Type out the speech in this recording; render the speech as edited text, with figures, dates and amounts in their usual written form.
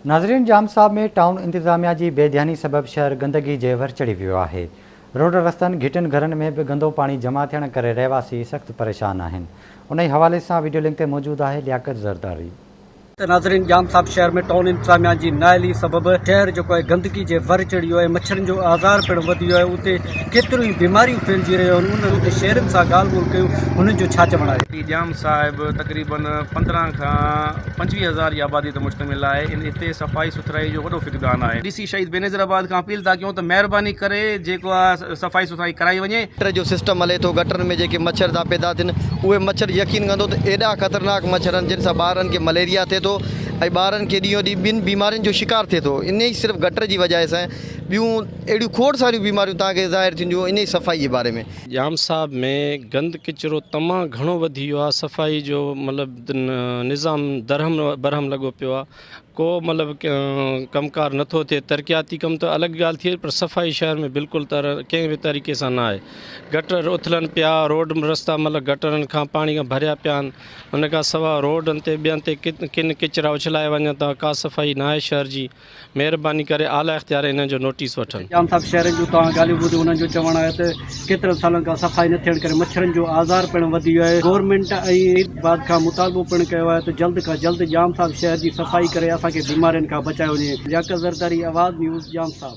ناظرين ڄام صاحب ۾ ٽائون انتظاميا جي بي ڌياني سبب شهر گندگي جي ور چڙهي ويو آهي. روڊ رستن، گهٽين گهرن ۾ به گندو پاڻي جمع ٿيڻ ڪري رهواسي سخت پريشان آهن. انهي حوالي سان وڊيو لنڪ تي موجود آهي لياقت زرداري. ته ناظرين ڄام صاحب شهر ۾ ٽائون انتظاميا جي نااهلي سبب شهر جيڪو آهي گندگي جي ور چڙهي ويو آهي مڇرن جو آزار پڻ وڌي ويو آهي اتي ڪيتريون ئي بيماريون ڦهلجي رهيون آهن انهن اتي شهرين سان ڳالهه ٻولهه ڪيون هنن جو ڇا چوڻ آهي. هي ڄام صاحب تقريبن 15 کان 25 هزار جي آبادي تي مشتمل آهي ان هتي صفائي سٿرائي جو وڏو فقدان آهي. ڊي سي شهيد بينظير آباد کان اپيل ٿا ڪيون ته مهرباني ڪري جيڪو آهي صفائي سٿرائي ڪرائي وڃي. گٽر جو سسٽم هلي ٿو گٽرن ۾ جيڪي مڇر ٿا پيدا ٿين اهي مڇر يقين ڪندو ته ايڏا خطرناڪ مڇر آهن جن سان ٻارن کي مليريا ٿئي ٿو ۽ ٻارن کي ڏينهون ڏينهن ٻين بيمارين جو شڪار ٿئي ٿو انهي صرف گٽر جي وجهه سان ٻيون اهڙيون کوڙ ساريون بيماريون توهان کي ظاهر ٿينديون انهي صفائي جي باري ۾. ڄام صاحب ۾ گند ڪچرو تمام گهڻو وڌي ويو آهي صفائي جو مطلب نظام درهم برهم لڳو پيو آهي ڪو مطلب ڪم ڪار نٿو ٿئي ترقياتي ڪم ته الڳ ڳالهه ٿئي پر صفائي شهر ۾ بلڪل طرح ڪنهن به طريقي سان نه آهي گٽر اٿلن پيا روڊ رستا مطلب گٽرن کان پاڻي کان ڀريا پيا آهن ان کان سواء روڊن تي ٻين تي ڪن ڪچرا اڇلايا وڃن ٿا ڪا صفائي نه آهي شهر جي مهرباني ڪري اعليٰ اختيار انهن جو نوٽيس وٺن. ڄام صاحب شهرين جون توهان ڳالهيون ٻڌيون انهن جو چوڻ آهي ته ڪيترن سالن کان صفائي نه ٿيڻ ڪري مڇرن جو آزار پڻ وڌي ويو آهي گورنمينٽ ۽ بعد کان مطالبو پڻ ڪيو آهي ته جلد کان جلد ڄام صاحب شهر جي صفائي ڪري اسان کي بيمارين کان بچايو وڃي لياقت زرداري آواز نيوز ڄام صاحب.